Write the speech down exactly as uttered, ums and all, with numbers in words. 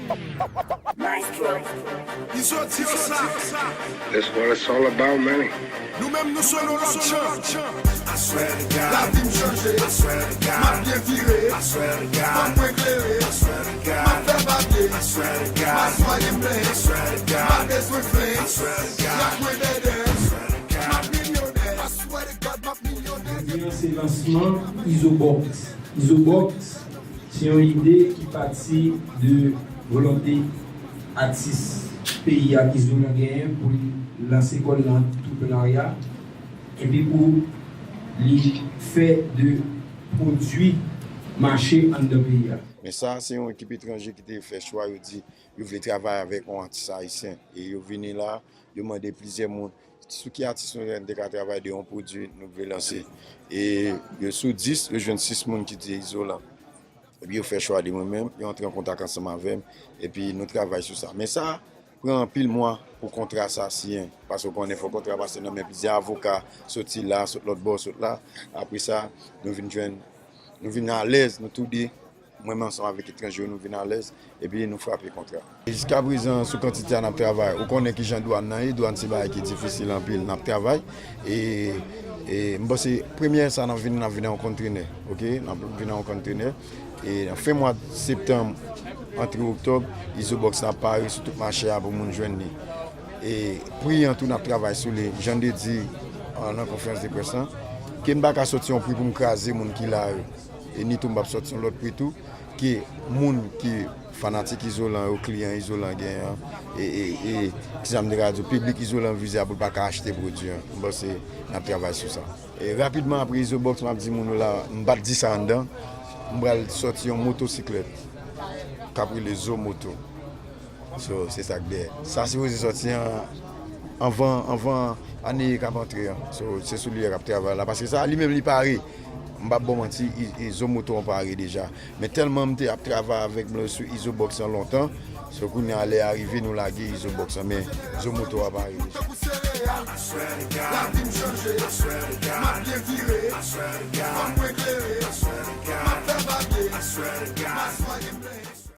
It's what it's all about, man. Nou menm nou sou yon lòt jan. Lavi m chanje. M ap byen vire. Fòm mwen klere. M ap fè papye. M ap swaye m plen. M ap bezwen flen. Yak mwen dèdè. M ap milyonè. I swear to God, m ap milyonè. Jodi a se lansman Izobox. Izobox se yon ide ki pati de volonte atis peyi a Izolan genyen pou l lanse kò l nan antreprenarya epi pou li fè de pwodui mache anndan peyi a. Men sa, se yon ekip etranje ki te fè chwa, yo di yo vle travay avèk yon atis ayisyen. E yo vini la, yo mande plizyè moun sou ki atis nou te ka travay de yon pwodui nou vle lanse. E yo sou dis, yo jwenn sis moun ki di Izolan. Epi yo fè chwa de mwen menm, yo antre an kontak ansanm avè m, epi nou travay sou sa. Men sa pran anpil mwa pou kontra sa siyen, paske w konnen fò kontra pase nan men plizyè avoka, soti la, sot lòt bò, sot la. Apre sa, nou vin jwenn, nou vin alèz, nou tou de, mwen menm ansanm avèk etranje yo, nou vin alèz, epi nou frape kontra. E jiskaprezan, sou kantite a n ap travay, ou konnen ki jan dwàn nan ye, dwàn se bagay ki difisil anpil, n ap travay. E, e m panse premyè sa n ap vini, n ap vini an kontrenè, oke? N ap vini an kontrenè. E nan fen mwa septanm, antre oktòb, Izobox la pare sou tout mache a pou moun jwenn li. E pri an tou, n ap travay sou li. Jan de di, an, nan konferans de près lan, ke m pa ka soti yon pri pou m kraze moun ki la yo. E ni tou m p ap soti yon lòt pri tou, ke moun ki fanatik Izolan yo, kliyan Izolan genyen an, e, e, e, kisa m te ka di w, piblik Izolan vize a pou l pa ka achte pwodui an. M panse n ap travay sou sa. E rapidman apre Izobox, m ap di moun yo la, m pa t di sa anndan, m pral sòti yon motosiklèt k ap rele Zo Moto. So, se sa k dèyè. Sa sipoze sòti an, anvan, anvan ane k ap antre an. So, se sou li a k ap travay la. Paske sa, li menm, li pare. M p ap ba w manti, i, i, Zo Moto an pare deja. Men tèlman m te ap travay avèk m sou Izobox lan lontan, so kounye a lè a rive, nou lage Izobox lan. Men Zo Moto a pare deja. Tankou sereyal, lavi m chanje. M ap byen vire. Fòm mwen